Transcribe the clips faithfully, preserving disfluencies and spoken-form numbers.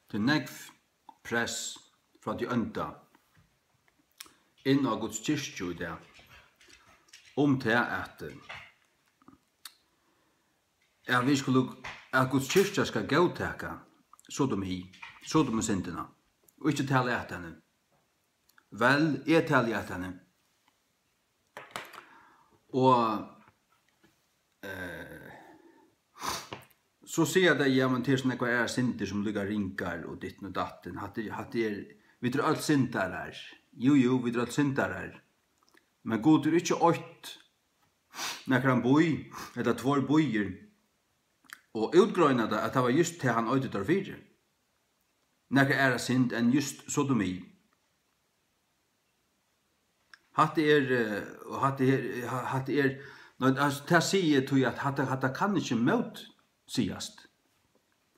Tað er nógv press frá tí ónda inn á Guds kirkju í dag, um tað at, at vit skulu, at Guds kirkja skal góðtaka sodomi, sodomisyndina, og ikki tala at henni. Vel, eg tali at henni. Og, eh, so siga tey, ja, men tað eru so nógvar aðrar syndir sum líka ringar og ditten og datten. Hatta er, hatta er, vit eru øll syndarar. Jú, jú, vit eru øll syndarar. Men Gud er ikki eitt, nakran bý, ella tveir býir, og útgreina tað, at tað var júst tað, hann eiddi teir fyri. Nakra aðra synd enn júst sodomi. Hatta er, eh, og hatta er, ha-, hatta er, nei, altso, tað sigi eg tí, at hatta, hatta kann ikki mótsigast.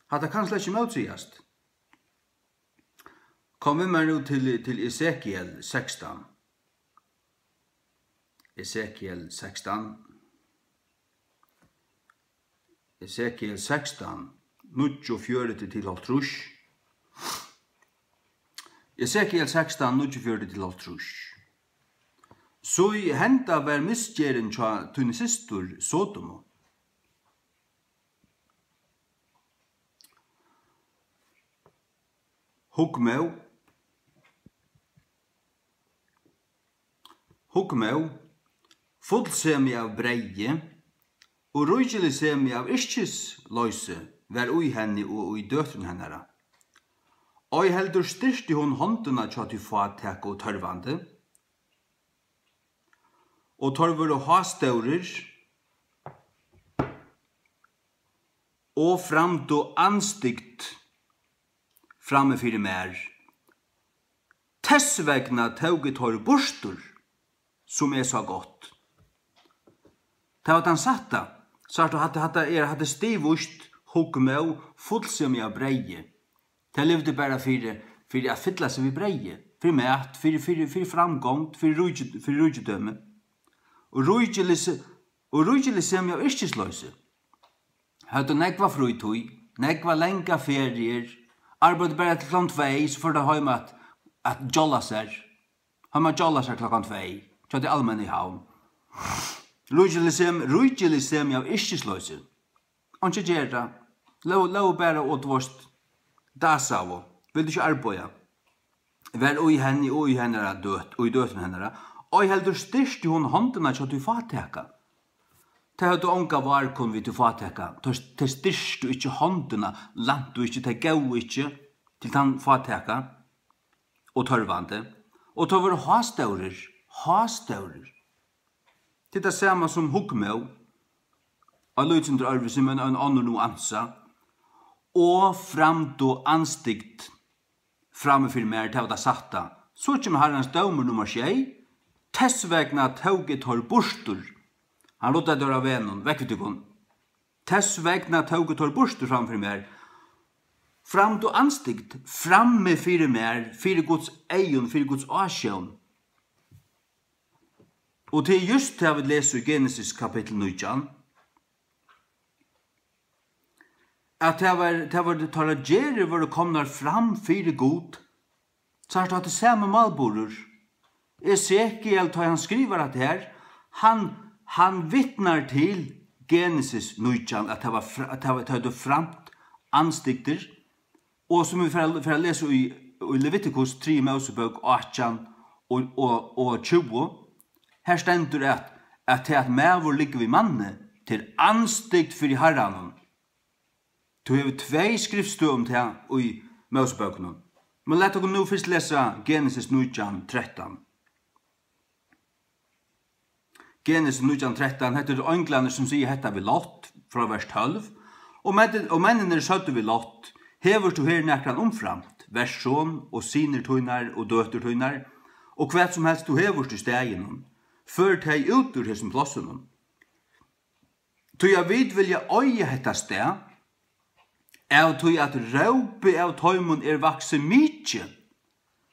Hatta kann slett ikki mótsigast. Kom við mær nú til, til Esekiel sekstan. Esekiel sekstan. Esekiel sekstan, níggjuogfjøruti til hálvtrýss. Esekiel sekstan, níggjuogfjøruti til hálvtrýss. So henda var misgerðin hjá tíni systur Sodomu. Hugmóð, hugmóð, fullsemi av breyði og ríkiligssemi av yrkisloysi var í henni og í døtrum hennara. Ei heldur styrkti hon hondina hjá tí fátæka og tørvandi, og teir vóru hástórir og framdu andstygd frammi fyri mær. Tess vegna tóku teir burtur, sum eg sá gott. Tað var tann satta. Sært tú, hatta, hatta er, hatta er stigvíst hugmóð, fullsemi av breyði. Tey livdu bara fyri, fyri at fylla seg við breyði, fyri mat, fyri, fyri, fyri framgongd, fyri ríki-, fyri ríkidømi. Og ríkilis-, og ríkiligssemi av yrkisloysi. Høvdu nógva frítíð, nógvar langar feriur, arbeiddu bara til klokkan tvey, so fóru tey heim at, at gjolla sær. Heim at gjolla sær klokkan tvey, hjá tí almennu í Havn. Ríkiligssemi, ríkiligssemi av yrkisloysi. Einki at gera. Lógu, lógu bara og, tú veist, dasaðu. Vildu ikki arbeiða. Var í henni og í hennara døt-, og í døtrum hennara. Ei heldur styrkti hon hondina hjá tí fátæka. Tey høvdu onga várkunn við tí fátæka. Tey, tey styrktu ikki hondina, læntu ikki, tey góvu ikki til tann fátæka og tørvandi. Og teir vóru hástórir, hástórir. Tað er tað sama sum hugmóð, á lítið sindur øðrvísi, men ein onnur nuansa, og framdu andstygd frammi fyri mær, tað var tað satta. So kemur Harrans dómur nummar sjey, tess vegna tók eg teir burtur. Hann ruddaði teir av vegnum, vekk við tykkum. Tess vegna tóku teir burtur frammi fyri mær, framdu andstygd frammi fyri mær, fyri Guds eygum, fyri Guds ásjón. Og tað er júst tað, vit lesa í Genesis kapittul nítjan, at tað var, tað var, teirra gerðir vóru komnar fram fyri Gud. Sært tú, hatta er sami málburður. Esekiel, tá hann skrivar hatta her, hann, hann vitnar til Genesis nítjan, at tað var fr-, at tað var, tað høvdu framt andstygdir, og sum vit fara, fara at lesa í, í Levitikus, triðju Mósebók átjan og, og, og tjúgu, her stendur, at, at tað, at maður liggur við manni, tað er andstygd fyri Harranum. Tú hevur tvey skriftstøð um tað í Mósebókunum. Men lat okkum nú fyrst lesa Genesis nítjan trettan. Genesis nítjan trettan, hetta eru einglarnir, sum siga hetta við Lot, frá vers tólv. Og menn-, og menninir søgdu við Lot: "Hevur tú her nakran umframt, vers son og synir tínar og døtur tínar, og hvat sum helst tú hevur í staðinum, før tey út úr hesum plássinum. Tí at vit vilja eiga hetta stað, av tí at rópið av teimum er vaksið mikið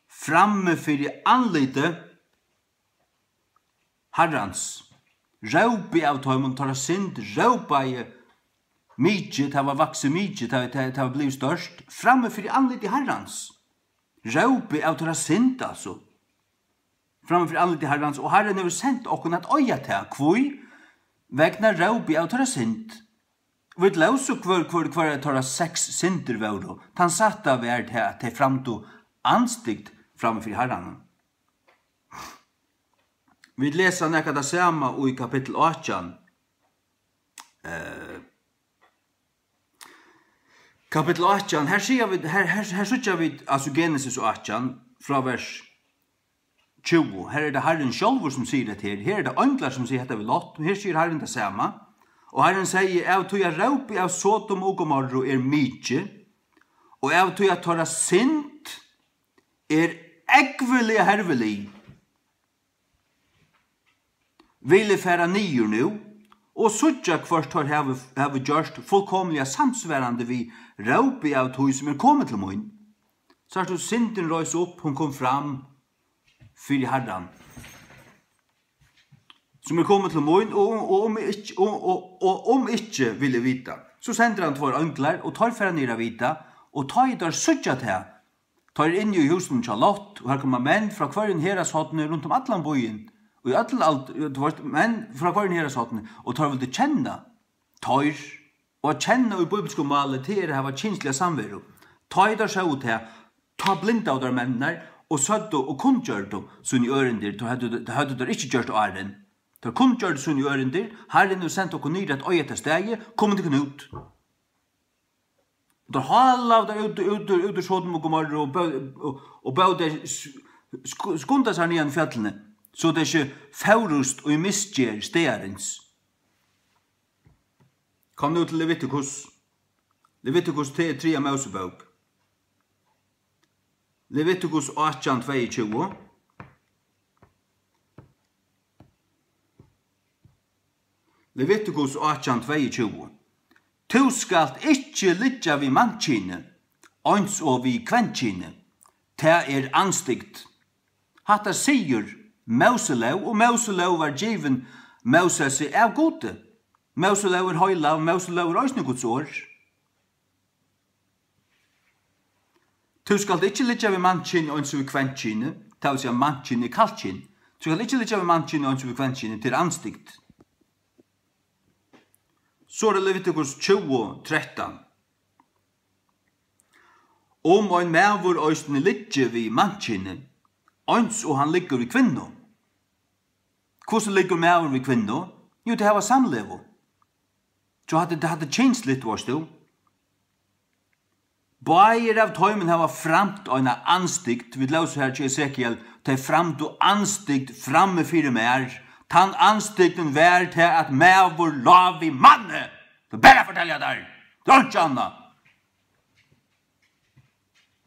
frammi fyri andliti Harrans." Rópið av teimum, teirra synd rópaði Mikið, tað var vaksið mikið, tað, tað, tað var blivið stórt, frammi fyri andliti Harrans. Rópið av teirra synd, altso. Frammi fyri andliti Harrans, og Harrin hevur sent okkum at eiga tað. Hví? Vegna rópið av teirra synd. Vit lósu hvør, hvør, hvør teirra seks syndir vóru. Tann sætta var tað, at tey framdu andstygd frammi fyri Harranum. Vit lesa nakað tað sama í kapittul átjan. Eh, kapittul átjan, her siga vit, her, her, her síggja vit, altso Genesis átjan, frá vers tjúgu. Her er tað Harrin sjálvur, sum sigur hetta her. Her er tað einglar, sum siga hetta við Lot. Her sigur Harrin tað sama. Og Harrin segði, av tí at rópið av Sodom og Gomorru er mikið, og av tí at teirra synd er ógvuliga hervilig, vil eg fara niður nú og síggja, hvørt teir hava, hava gjørt fullkomiliga samsvarandi við rópið av tí, sum er komið til mín. Sært tú, syndin reis upp, hon kom fram fyri Harran, sum er komið til mín, og, og, um ikki, og, og, og um ikki vil eg vita. So sendir hann tveir einglar, og teir fara niður at vita, og tá ið teir síggja tað, teir eru inni í húsinum hjá Lot, og her koma menn frá hvørjum herðashorni rundt um allan býin, og í øllum ald-, tú veist, menn frá hvørjum herðashorni, og teir vildu kenna teir, og at kenna í bíbilskum máli, tað er at hava kynsliga samveru. Tá ið teir sóu tað, tá blindaðu teir menninar og søgdu og kunngjørdu síni ørindi, teir høvdu, teir høvdu teir ikki gjørt áðrenn. Teir kunngjørdu síni ørindi, Harrin hevur sent okkum niður at eiga hetta staðið, komið tykkum út. Og teir hálaðu teir út, út, út úr Sodom og Gomorru og bó-, og, og bóðu teir s-, sku-, skunda sær niðan fjøllini, so teir ikki fórust í misgerð staðarins. Kom nú til Levitikus. Levitikus, tað er triðja Mósebók. Levitikus átjan tveyogtjúgu. Levitikus átjan tveyogtjúgu. Tú skalt ikki liggja við mannkyni, eins og við kvenkyni. Tað er andstygd. Hatta sigur Móselóg, og Móselóg var givin Mósesi av Gudi. Móselóg er heilag, Móselóg er eisini Guds orð. Tú skalt ikki liggja við mannkyni eins og við kvenkyni, tað vil siga, mannkyni er kallkyni. Tú skalt ikki liggja við mannkyni eins og við kvenkyni, tað er andstygd. So er tað Levitikus tjúgu trettan. Um ein maður eisini liggi við mannkyni, eins og hann liggur við kvinnu. Hvussu liggur maður við kvinnu? Jú, tey hava samlegu. So hatta, hatta er kynsligt, veitst tú. Báðir av teimum hava framt eina andstygd, vit lósu har hjá Esekiel, tey framdu andstygd frammi fyri mær. Tann andstygdin var tað, at maður lá við manni. Tað er bara at fortelja tær. Tað er einki annað.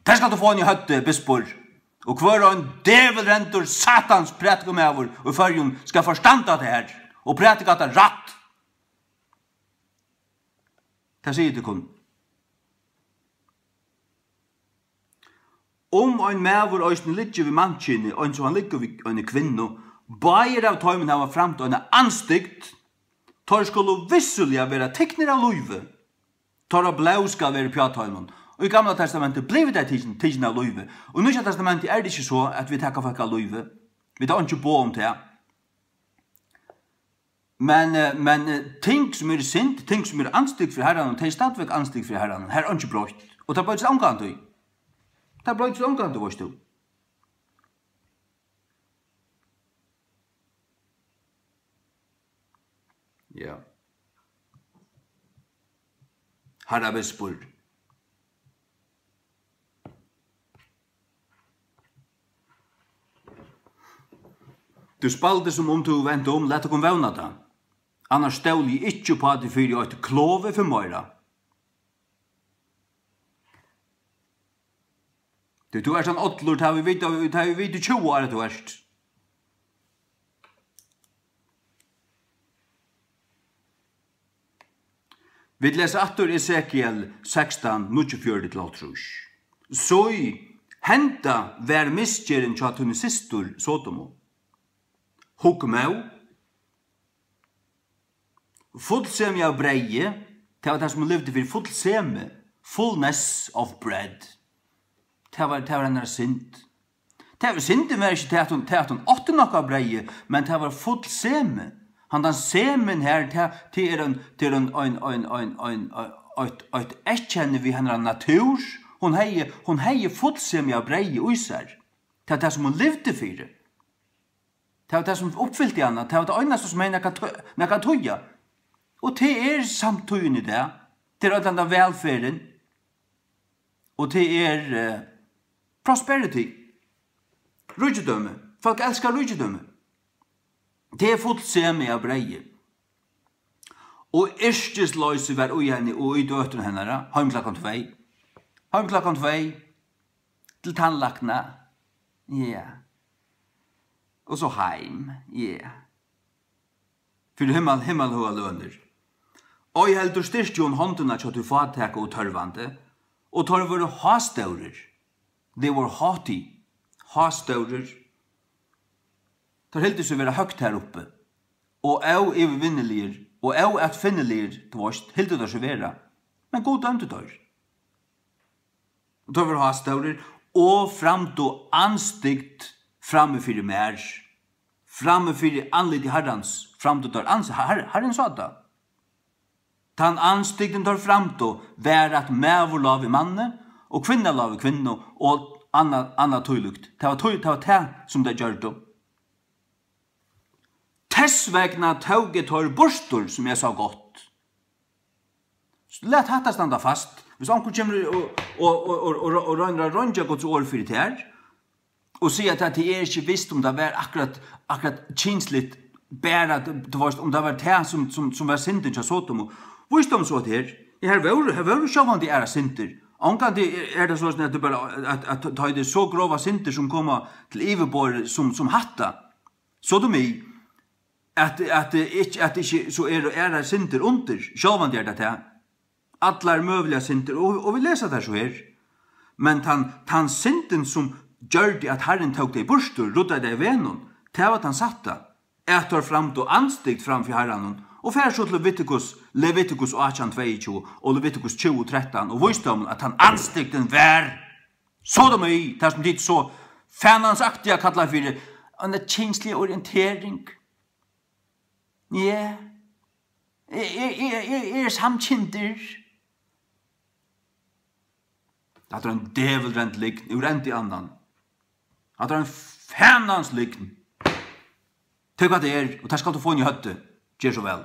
Tað skalt tú fáa inn í høvdið, bispur. Og hvør ein djevulrendur satans prædikumaður í Føroyum skal forstanda tað her og prædika tað rætt. Tað sigi eg tykkum. Um ein maður eisini liggi við mannkyni, eins og hann liggur við eini kvinnu, báðir av teimum hava framt eina andstygd, teir skulu vissuliga verða tiknir av lívi. Teirra blóð skal vera uppi á teimum. Og í Gamla Testamenti blivu tey tikin, tikin av lívi. Og í Nýggja Testamenti er tað ikki so, at vit taka fólk av lívi. Vit hava einki boð um tað. Men, eh, men, eh, ting sum eru synd, ting sum eru andstygd fyri Harranum, tey eru stadigvæk andstygd fyri Harranum. Har er einki broytt. Og tað broytist ongantíð. Tað broytist ongantíð, veitst tú. Ja. Harra bispur. Tú spældi sum um tú vend um, lat okkum vóna tað. Annars stóli eg ikki uppá teg fyri eitt klovi fyri meira. Tí tú ert ein ollur, tað hava vit, tað hava vit í tjúgu ár, at tú ert. Vit lesa aftur Esekiel sekstan, níggjuogfjøruti til hálvtrýss. Síggj, henda var misgerðin hjá tíni systur Sodomu. Hugmóð, fullsemja av breyði, Tað var tað, sum hon livdi fyri, fullsemi, fullness of bread. Tað var, tað var hennara synd. Tað var, syndin var ikki tað, at hon, tað, at hon átti nokk av breyði, men tað var fullsemi. Handan semin her, tað, tað er ein, tað er ein, ein, ein, ein, ein, ein, eitt, eitt eyðkenni við hennara natúr. Hon hevði, hon hevði fullsemi av breyði í sær. Tað var tað, sum hon livdi fyri. Tað var tað, sum uppfylti hana. Tað var tað einasta, sum hevði nakað tø-, nakað at týða. Og tað er samtíðin í dag. Tað er øll henda vælferðin. Og tað er, eh, prosperity. Ríkidømi. Fólk elska ríkidømi. Tað er fullsemi av breyði. Og yrkisloysi var í henni og í døtrum hennara, heim klokkan tvey. Heim klokkan tvey, til tannlækna, ja. Og so heim, ja. Fyri himmal-, himmalhøgar lønir. Ei heldur styrkti hon hondina hjá tí fátæka og tørvandi, og teir vóru hástórir. They were haughty, hástórir. Teir hildu seg vera høgt har uppi, og óyvirvinniligir, og óatfinniligir, tú veist, hildu teir seg vera. Men Gud dømdi teir. Og teir vóru hástórir og framdu andstygd frammi fyri mær, frammi fyri andliti Harrans, framdu teir ans-, Har-, Harrin sá tað. Tann andstygdin, teir framdu, var, at maður lá við manni, og kvinna lá við kvinnu, og annað, annað tílíkt. Tað var tí, tað var tað, sum tey gjørdu. Tess vegna tók eg teir burtur, sum eg sá gott. Lat hatta standa fast. Hvis onkur kemur og, og, og, og, og, og roynir at reingja Guds orð fyri tær, og siga, at tað er ikki vist, um tað var akkurát, akkurát kynsligt, bara, tú veist, um tað var tað, sum, sum, sum var syndin hjá Sodomu. Vís teimum so, at her, her vóru, her vóru sjálvandi aðrar syndir. Ongantíð er, er tað soleiðis, at tú bara, at, at tá er so gróvar syndir, sum koma til yvirborðið, sum, sum hatta. Sodomi, at, at, ikki, at ikki so eru aðrar syndir undir. Sjálvandi er tað tað. Allar møguligar syndir, og, og vit lesa tær so her. Men tann, tann syndin, sum gjørdi, at Harrin tók tey burtur, ruddaði tey av vegnum, tað var tann satta, at teir framdu andstygd fram fyri Harranum, og far so til Levitikus, Levitikus átjan tveyogtjúgu og Levitikus tjúgu trettan, og vís teimum, at tann andstygdin var sodomi, tað sum tit so fanansaktiga kalla fyri eina kynsliga orientering. Ja. Eg, eg, eg, eg, eg eri samkyndur. Hatta er ein dævulrend lygn, úr enda í annan. Hatta er ein fanans lygn. Tað er hvat tað er, og tað skalt tú fáa inn í høvdið. Ger so væl.